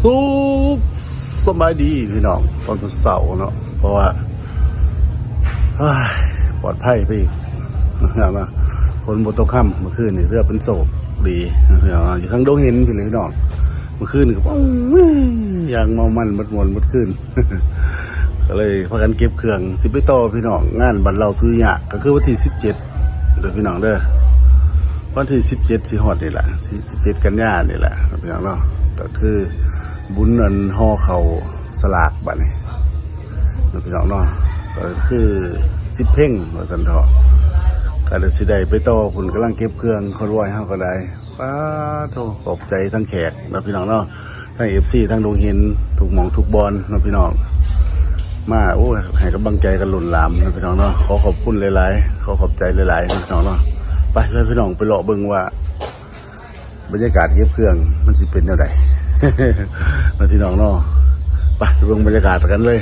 ສຸກສະບາຍດີພີ່ນ້ອງ ຕອນເຊົ້າໆເນາະ ເພາະວ່າ ເຮີ້ຍ ປອດໄພໄປອີກເນາະ ຝົນບໍ່ຕົກຄ່ຳ ມື້ຄືນນີ້ຖືວ່າເປັນໂຊກດີເນາະ ຢູ່ທາງດົງເຫັນພີ້ແຫຼະພີ່ນ້ອງ ມື້ຄືນນີ້ກໍ ໂອ້ຍ ຢ່າງເມົາມັນໝົດມ່ວນໝົດຄືນ ກໍເລີຍພາກັນເກັບເຄື່ອງ ຊິໄປຕໍ່ພີ່ນ້ອງ ງານບັ້ນເຫຼົ່າສຸລິຍະ ກໍຄືວັນທີສິບເຈັດ ເດີພີ່ນ້ອງເດີ ວັນທີສິບເຈັດຊິຮອດນີ້ແຫຼະ ສິບເຈັດກັນຍານີ້ແຫຼະພີ່ນ້ອງເນາະ ກໍຄືບຸນອັນຫໍ່ເຂົ້າສະຫຼາກບັດນີ້ເນາະ ພີ່ນ້ອງເນາະ ກໍຄືສິບເພັງວ່າຊັ້ນເຖາະ ກໍເລີຍຊິໄດ້ໄປຕໍ່ພຸ້ນ ກຳລັງເກັບເຄື່ອງ ຄອນວອຍເຮົາກໍໄດ້ ປາໂທ້ ຂອບໃຈທັງແຂກເນາະ ພີ່ນ້ອງເນາະ ທັງເອັຟຊີ ທັງດົງເຫັນ ທຸກໝ່ອງທຸກບ່ອນເນາະ ພີ່ນ້ອງ ມາ ໂອ້ຍ ໃຫ້ກຳລັງໃຈກັນລົ້ນຫຼາມເນາະ ພີ່ນ້ອງເນາະ ຂໍຂອບຄຸນຫຼາຍໆ ຂໍຂອບໃຈຫຼາຍໆເນາະ ພີ່ນ້ອງເນາະ ໄປເລີຍພີ່ນ້ອງ ໄປເລາະເບິ່ງວ່າ ບັນຍາກາດເກັບເຄື່ອງມັນຊິເປັນແນວໃດ ເນາະ ພີ່ນ້ອງເນາະ ໄປ ໄປເບິ່ງບັນຍາກາດກັນເລີຍ.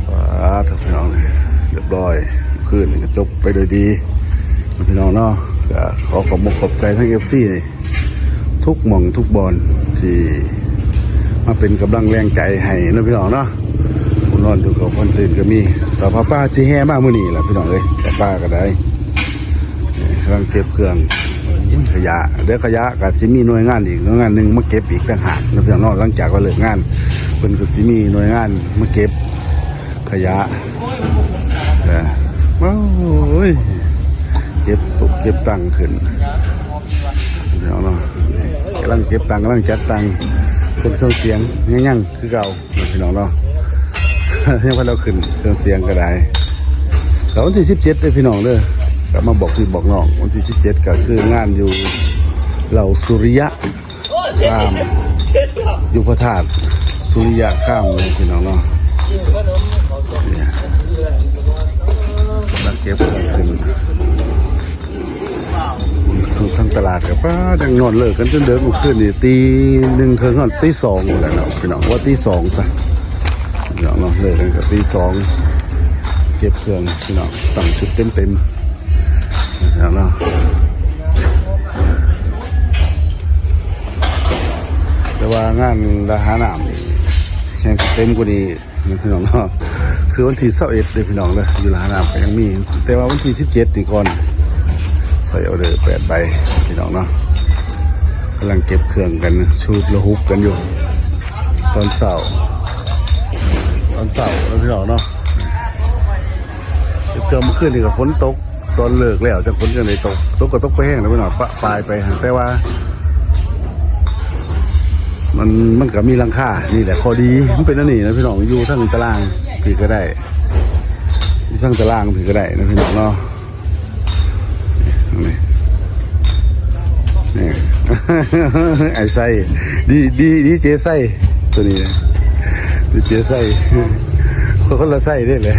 ປາດ ພີ່ນ້ອງ ຮຽບຮ້ອຍ ຄືນນີ້ກໍຈົບໄປໂດຍດີ ພີ່ນ້ອງເນາະ ກໍຂໍຂອບອົກຂອບໃຈທັງເອັຟຊີ ທຸກໝ່ອງທຸກບ່ອນທີ່ມາເປັນກຳລັງແຮງໃຈໃຫ້ເນາະ ພີ່ນ້ອງເນາະ ຜູ້ນອນຢູ່ກໍຄົນຕື່ນກໍມີ ແຕ່ປ້າໆຊິແຫ່ມາມື້ນີ້ລະ ພີ່ນ້ອງເອີຍ ປ້າໆກໍໄດ້ ກຳລັງເກັບເຄື່ອງ ຂະຫຍະ ເດີ ຂະຫຍະກໍຊິມີໜ່ວຍງານອີກ ໜ່ວຍງານໜຶ່ງມາເກັບອີກຕ່າງຫາກເນາະ ພີ່ນ້ອງເນາະ ຫຼັງຈາກວ່າເລີກງານ ເພິ່ນກໍຊິມີໜ່ວຍງານມາເກັບຂະຫຍະ ເອີ ໂອ້ຍ ເກັບຕຸກເກັບຕັງຂຶ້ນ ພີ່ນ້ອງເນາະ ກຳລັງເກັບຕັງ ກຳລັງຈັດຕັ້ງ ເຄື່ອງສຽງຍັງໆ ຄືເກົ່າເນາະ ພີ່ນ້ອງເນາະ ຍັງບໍ່ທັນເອົາຂຶ້ນ ເຄື່ອງສຽງກໍໄດ້ ແລ້ວວັນທີສິບເຈັດເດີພີ່ນ້ອງເດີ ກໍມາບອກພີ່ບອກນ້ອງ ວັນທີສິບເຈັດກໍຄືງານຢູ່ເຫຼົ່າສຸລິຍະຄາມ ຢູ່ພະທາດສຸລິຍະຄາມເນາະ ພີ່ນ້ອງເນາະ ກຳລັງເກັບເຄື່ອງຂຶ້ນ ທາງຕະຫຼາດກໍປ້າ ຍັງນອນເລີກກັນຈົນເດິກ ມື້ຄືນນີ້ຕີໜຶ່ງເຄິ່ງຮອດຕີສອງພຸ້ນແຫຼະເນາະ ພີ່ນ້ອງ ວ່າຕີສອງຊະ ພີ່ນ້ອງເນາະ ເລີກກັນກໍຕີສອງ ເກັບເຄື່ອງ ພີ່ນ້ອງ ຕັ້ງຊຸດເຕັມໆ ພີ່ນ້ອງເນາະ ແຕ່ວ່າງານລະຫານ້ຳນີ້ແຮ່ງເຕັມກວ່ານີ້ ພີ່ນ້ອງເນາະ ຄືວັນທີຊາວເອັດເດີພີ່ນ້ອງເດີ ຢູ່ລະຫານ້ຳກໍຍັງມີ ແຕ່ວ່າວັນທີສິບເຈັດນີ້ກ່ອນ ໃສ່ອໍເດີແປດໃບ ພີ່ນ້ອງເນາະ ກຳລັງເກັບເຄື່ອງກັນ ຊຸດລະຫຸບກັນຢູ່ ຕອນເຊົ້າ ຕອນເຊົ້າເນາະ ພີ່ນ້ອງເນາະ ເກັບເຄື່ອງ ມື້ຄືນນີ້ກໍຝົນຕົກ ຕອນເລີກແລ້ວ ຈັກຝົນຈັ່ງໃດຕົກ ຕົກກໍຕົກບໍ່ແຮງດອກພີ່ນ້ອງ ປະປາຍໄປ ແຕ່ວ່າ ມັນ ມັນກໍມີຫຼັງຄາ ນີ້ແຫຼະຂໍ້ດີ ມັນເປັນອັນນີ້ນະພີ່ນ້ອງ ຢູ່ທາງຕາລາງພີ້ກໍໄດ້ ຢູ່ທາງຕາລາງພີ້ກໍໄດ້ນະພີ່ນ້ອງເນາະ ນີ້ ນີ້ ອ້າຍໄຊ ດີ ດີ ດີເຈໄຊ ຕົວນີ້ນະ ດີເຈໄຊ ຄົນ ຄົນລະໄຊເດ້ແຫຼະ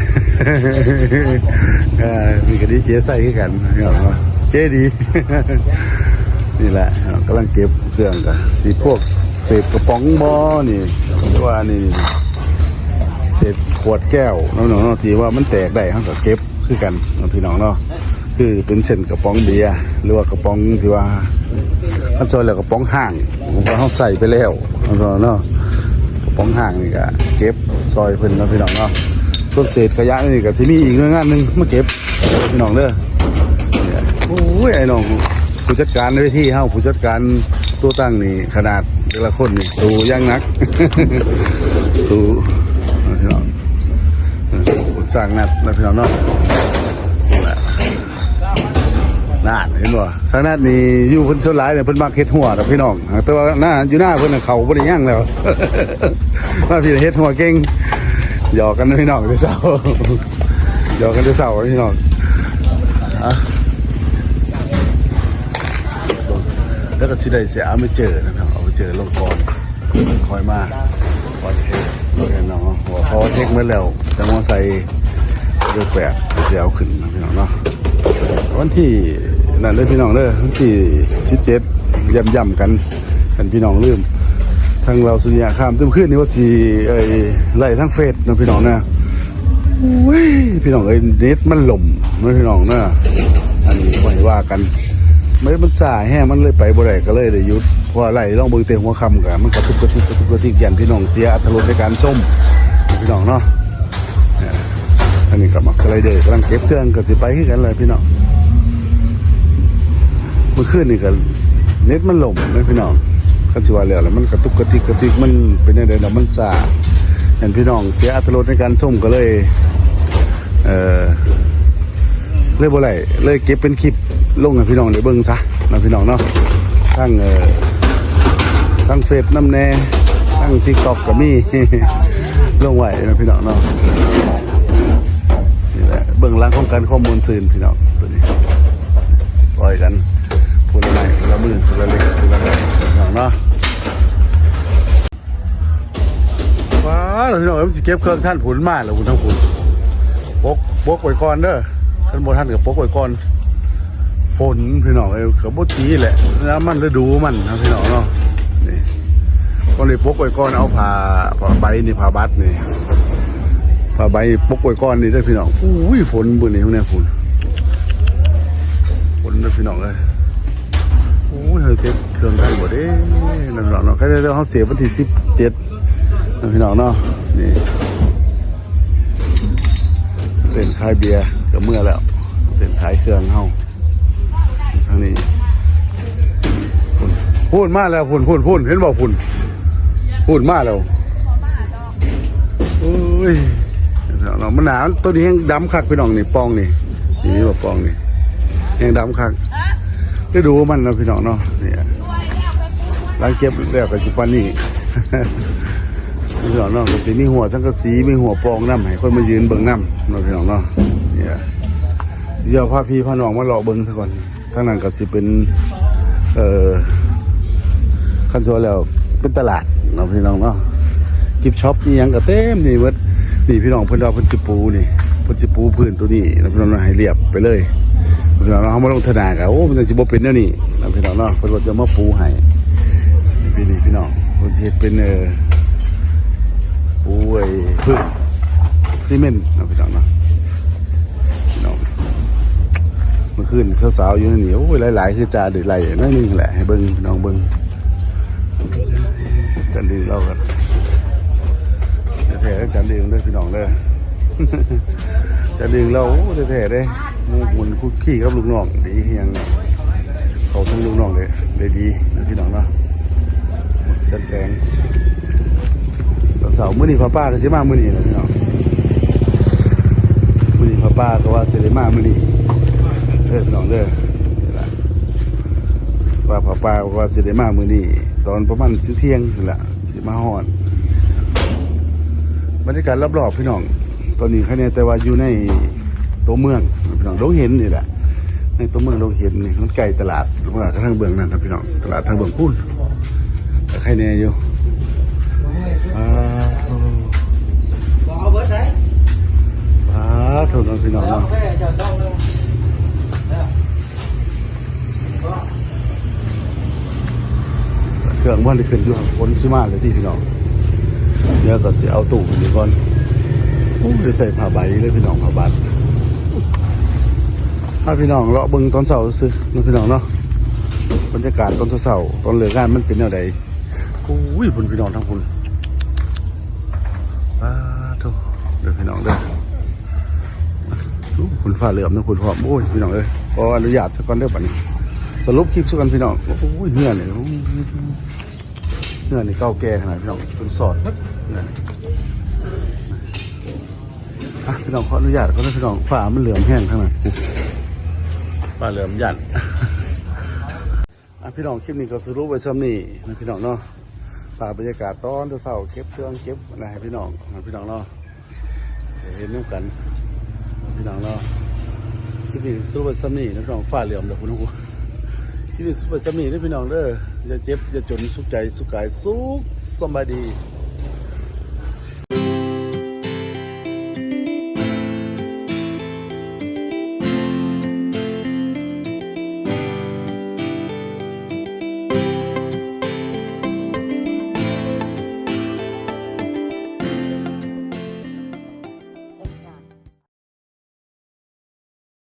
ເອີ ນີ້ກໍດີເຈໄຊຄືກັນເນາະ ເຈດີ ນີ້ແຫຼະ ກຳລັງເກັບເຄື່ອງ ກໍຊິພວກເສດກະປ໋ອງບໍ່ນີ້ ຫຼືວ່ານີ້ ເສດຂວດແກ້ວເນາະ ເນາະ ທີ່ວ່າມັນແຕກໄດ້ ເຮົາກໍເກັບ ຄືກັນເນາະ ພີ່ນ້ອງເນາະ ຄືເປັນເຊັ່ນກະປ໋ອງເບຍ ຫຼືວ່າກະປ໋ອງທີ່ວ່າ ຄັນຊອຍແລ້ວກະປ໋ອງຮ້າງ ທີ່ວ່າເຮົາໃຊ້ໄປແລ້ວເນາະ ກະປ໋ອງຮ້າງນີ້ກະເກັບຊ່ອຍເພິ່ນເນາະ ພີ່ນ້ອງເນາະ ສ່ວນເສດຂະຫຍະນີ້ກະຊິມີອີກໜ່ວຍງານໜຶ່ງມາເກັບ ພີ່ນ້ອງເດີ ໂອ້ຍ ໄອ້ນ້ອງ ຜູ້ຈັດການເວທີເຮົາ ຜູ້ຈັດການຕົວຕັ້ງນີ້ ຂະໜາດແຕ່ລະຄົນນີ້ສູ້ຢ່າງໜັກ ສູ້ ພີ່ນ້ອງ ເອີ ຄຸນຊ່າງນັດນະພີ່ນ້ອງເນາະ ນັ້ນ ເຫັນບໍ່ ຊ່າງນັດນີ້ຢູ່ເພິ່ນສ່ວນຫຼາຍນີ້ເພິ່ນມັກເຮັດຮົ້ວດອກພີ່ນ້ອງ ແຕ່ວ່າໜ້າ ຢູ່ໜ້າເພິ່ນນະເຂົ້າບໍ່ໄດ້ຍັງແລ້ວ ມາພີ້ເຮັດຮົ້ວເກັ່ງ ຫຍອກກັນນະພີ່ນ້ອງ ແຕ່ເຊົ້າ ຫຍອກກັນແຕ່ເຊົ້າພີ່ນ້ອງ ອ່ະ ແລ້ວກໍຊິໄດ້ເສຍອາເມເຈີນະພີ່ນ້ອງ ອາເມເຈີລົງກ່ອນ ຄ່ອຍມາ ເພາະວ່າເທັກໝົດແລ້ວ ຈັ່ງມາໃສ່ເບີແປດ ຊິເອົາຂຶ້ນນະພີ່ນ້ອງເນາະ ວັນທີ ນັ້ນເດີພີ່ນ້ອງເດີ ວັນທີສິບເຈັດ ຢ້ຳໆກັນ ຄັນພີ່ນ້ອງລືມ ທາງລາວສຸລິຍະຄາມ ຕື່ມຄືນນີ້ວ່າຊິ ເອີຍ ໄລ່ທາງເຟສເນາະພີ່ນ້ອງນະ. ໂອ້ຍ ພີ່ນ້ອງເອີຍ ເນັດມັນຫຼົ່ມເນາະພີ່ນ້ອງເນາະ. ອັນນີ້ບໍ່ໃຫ້ວ່າກັນ ມັນ ມັນຊ້າແຮງ ມັນເລີຍໄປບໍ່ໄດ້ ກໍເລີຍໄດ້ຢຸດ ເພາະວ່າໄລ່ລອງເບິ່ງແຕ່ຫົວຄ່ຳກໍ ມັນກະຕຸກກະຕິກ ກະຕຸກກະຕິກ ຢ້ານພີ່ນ້ອງເສຍອາດຕະລົດໃນການຊົມ ພີ່ນ້ອງເນາະ. ອັນນີ້ກໍມັກສະໄລເດີ ກຳລັງເກັບເຄື່ອງ ກໍຊິໄປຄືກັນແຫຼະພີ່ນ້ອງ. ມື້ຄືນນີ້ກໍເນັດມັນຫຼົ່ມເນາະພີ່ນ້ອງ ຄັນຊິວ່າແລ້ວລະ ມັນກະຕຸກກະຕິກ ກະຕຸກ ມັນເປັນແນວໃດລະ ມັນຊ້າ ຢ້ານພີ່ນ້ອງເສຍອາດຕະລົດໃນການຊົມ ກໍເລີຍ ເອີ ເລີຍບໍ່ໄດ້ ເລີຍເກັບເປັນຄລິບລົງໃຫ້ພີ່ນ້ອງໄດ້ເບິ່ງຊະເນາະພີ່ນ້ອງເນາະ. ທັງ ເອີ ທັງເຟສນຳແດ່ ທັງຕິກຕັອກກໍມີ ລົງໄວ້ເນາະພີ່ນ້ອງເນາະ. ນີ້ແຫຼະເບື້ອງຫຼັງຂອງການຄວາມມ່ວນຊື່ນພີ່ນ້ອງ ໂຕນີ້ ຊ່ອຍກັນ ຄົນລະໄມ້ຄົນລະມື ຄົນລະເລັກຄົນລະນ້ອຍພີ່ນ້ອງເນາະ. ວ້າວ ພີ່ນ້ອງເອີຍ ມັນຊິເກັບເຄື່ອງທັນພຸ້ນ ມາແລ້ວພຸ້ນ ທາງພຸ້ນ ປົກ ປົກໄວ້ກ່ອນເດີ ຄັນບໍ່ທັນກໍປົກໄວ້ກ່ອນ. ຝົນພີ່ນ້ອງເອີຍ ກໍບໍ່ຕີແຫຼະ ຍາມມັນ ລະດູມັນນະພີ່ນ້ອງເນາະ. ນີ້ ຕ້ອງໄດ້ປົກໄວ້ກ່ອນ ເອົາຜ້າ ຜ້າໃບນີ້ ຜ້າບັດນີ້ ຜ້າໃບປົກໄວ້ກ່ອນນີ້ເດີພີ່ນ້ອງ. ໂອ້ຍ ຝົນມື້ນີ້ ພຸ້ນນະ ຝົນ ຝົນເດີພີ່ນ້ອງເອີຍ. ໂອ້ຍ ເຮົາເກັບເຄື່ອງທັນບໍ່ເດ້ເນາະພີ່ນ້ອງເນາະ. ໃກ້ແລ້ວ ເຮົາເສຍວັນທີສິບເຈັດເນາະພີ່ນ້ອງເນາະ. ນີ້ ເຕັນຂາຍເບຍກໍເມືອແລ້ວ ເຕັນຂາຍເຄື່ອງເຮົາ ທາງນີ້ ພຸ້ນ ພຸ້ນມາແລ້ວ ພຸ້ນ ພຸ້ນ ພຸ້ນ ເຫັນບໍ່ ພຸ້ນ ພຸ້ນມາແລ້ວ. ໂອ້ຍ ເນາະ ມັນໜາວ ໂຕນີ້ແຮງດຳຄັກພີ່ນ້ອງ ນີ້ປ່ອງນີ້ ນີ້ບໍ່ ປ່ອງນີ້ແຮງດຳຄັກ ລະດູມັນເນາະພີ່ນ້ອງເນາະ. ນີ້ ຫຼັງເກັບແລ້ວກໍຊິປານນີ້ ພີ່ນ້ອງເນາະ ກໍຊິມີຮົ້ວສັງກະສີ ມີຮົ້ວປ່ອງນຳ ໃຫ້ຄົນມາຢືນເບິ່ງນຳເນາະ ພີ່ນ້ອງເນາະ. ນີ້ ຊິເອົາພາພີ່ພານ້ອງມາເລາະເບິ່ງຊະກ່ອນ. ທາງນັ້ນກໍຊິເປັນ ເອີ ຄັນວ່າແລ້ວເປັນຕະຫຼາດເນາະ ພີ່ນ້ອງເນາະ. ກິບຊັອບອີ່ຫຍັງກໍເຕັມນີ້ໝົດ. ນີ້ພີ່ນ້ອງ ເພິ່ນວ່າເພິ່ນຊິປູນີ້ ເພິ່ນຊິປູພື້ນໂຕນີ້ເນາະ ພີ່ນ້ອງເນາະ ໃຫ້ລຽບໄປເລີຍ ພີ່ນ້ອງເນາະ. ເຮົາມາລົງທະນາກໍ ໂອ້ ມັນຈັ່ງຊິບໍ່ເປັນແນວນີ້ເນາະ ພີ່ນ້ອງເນາະ. ເພິ່ນວ່າຈະມາປູໃຫ້ ປີນີ້ພີ່ນ້ອງ ເພິ່ນຊິເຮັດເປັນ ເອີ ປູໄອ້ພື້ນຊີເມັນເນາະ ພີ່ນ້ອງເນາະ. ພີ່ນ້ອງ ເມື່ອຄືນສາວໆຢູ່ໃນນີ້ ໂອ້ຍ ຫຼາຍໆ ຄືຈະໄດ້ໄລ່ໜ້ອຍໜຶ່ງແຫຼະ ໃຫ້ເບິ່ງ ພີ່ນ້ອງເບິ່ງ. ຈັນດຶງລາວກໍແທ້ໆ ຈັນດຶງເດີພີ່ນ້ອງເດີ ຈັນດຶງລາວ ໂອ້ ແທ້ໆເດ້. ໝູ່ໝຸ່ນຄຸກຄີກັບລູກນ້ອງ ດີແຮງ ເຂົ້າເຖິງລູກນ້ອງໄດ້ ໄດ້ດີເນາະ ພີ່ນ້ອງເນາະ. ຈັນແສງ ຕອນເຊົ້າ ມື້ນີ້ຜ້າປ່າກໍຊິມາມື້ນີ້ແຫຼະພີ່ນ້ອງ. ມື້ນີ້ຜ້າປ່າກໍວ່າຊິໄດ້ມາມື້ນີ້ເດີພີ່ນ້ອງເດີ. ວ່າຜ້າປ່າກໍວ່າຊິໄດ້ມາມື້ນີ້ ຕອນປະມານທ່ຽງໆ ນີ້ແຫຼະ ຊິມາຮອດ. ບັນຍາກາດລອບໆ ພີ່ນ້ອງ ຕອນນີ້ໃຄແນ່ ແຕ່ວ່າຢູ່ໃນຕົວເມືອງ ພີ່ນ້ອງ ດົງເຫັນນີ້ແຫຼະ ໃນຕົວເມືອງດົງເຫັນນີ້ ມັນໃກ້ຕະຫຼາດ ເມືອງທາງເບື້ອງນັ້ນນະ ພີ່ນ້ອງ ຕະຫຼາດທາງເບື້ອງພຸ້ນ ກໍໃຄແນ່ຢູ່. ອ່າ ບໍ່ເອົາເບີດໃດ ອ່າ ໂທດເນາະ ພີ່ນ້ອງເນາະ. ເຈົ້າເຈົ້າໜຶ່ງ ເຄື່ອງບໍ່ໄດ້ຂຶ້ນຢູ່ ຝົນຊິມາແລ້ວຕິພີ່ນ້ອງ. ດຽວກໍຊິເອົາຕູ້ຂຶ້ນອີກກ່ອນ. ໂອ້ ໄດ້ໃສ່ຜ້າໃບເລີຍພີ່ນ້ອງ ຜ້າບັດ. ພາພີ່ນ້ອງເລາະເບິ່ງຕອນເຊົ້າຊື່ໆ ເນາະພີ່ນ້ອງເນາະ. ບັນຍາກາດຕອນເຊົ້າໆ ຕອນເລີກງານມັນເປັນແນວໃດ? ໂອ້ຍ ພຸ້ນພີ່ນ້ອງ ທາງພຸ້ນ ປາໂທ ເດີພີ່ນ້ອງເດີ. ພຸ້ນຟ້າເຫຼື້ອມເນາະ ພຸ້ນພ້ອມ. ໂອ້ຍ ພີ່ນ້ອງເອີຍ ຂໍອະນຸຍາດຊະກ່ອນເດີ ບັດນີ້ສະຫຼຸບຄລິບຊະກ່ອນພີ່ນ້ອງ. ໂອ້ຍ ເຮືອນີ້ ໂອ້ຍ ເຮືອນີ້ເກົ່າແກ່ຂະໜາດພີ່ນ້ອງ ເພິ່ນສອດໝົດເຮືອນີ້. ອ່ະ ພີ່ນ້ອງ ຂໍອະນຸຍາດກ່ອນເດີພີ່ນ້ອງ ຟ້າມັນເຫຼື້ອມແຮງທາງນັ້ນ ໂອ້ ຟ້າເຫຼື້ອມ ຢ້ານ. ອ່ະ ພີ່ນ້ອງ ຄລິບນີ້ກໍສະຫຼຸບໄວ້ຊ່ຳນີ້ນະພີ່ນ້ອງເນາະ. ພາບບັນຍາກາດຕອນເຊົ້າໆ ເກັບເຄື່ອງເກັບອັນນັ້ນໃຫ້ພີ່ນ້ອງ ໃຫ້ພີ່ນ້ອງເນາະ ໄດ້ເຫັນນຳກັນນະພີ່ນ້ອງເນາະ. ຄລິບນີ້ສະຫຼຸບໄວ້ຊ່ຳນີ້ນະພີ່ນ້ອງ ຟ້າເຫຼື້ອມແລ້ວພຸ້ນ. ຄລິບນີ້ສະຫຼຸບໄວ້ຊ່ຳນີ້ເດີພີ່ນ້ອງເດີ. ຢ່າເຈັບຢ່າຈົນ ສຸກໃຈສຸກກາຍ ສຸກສະບາຍດີ.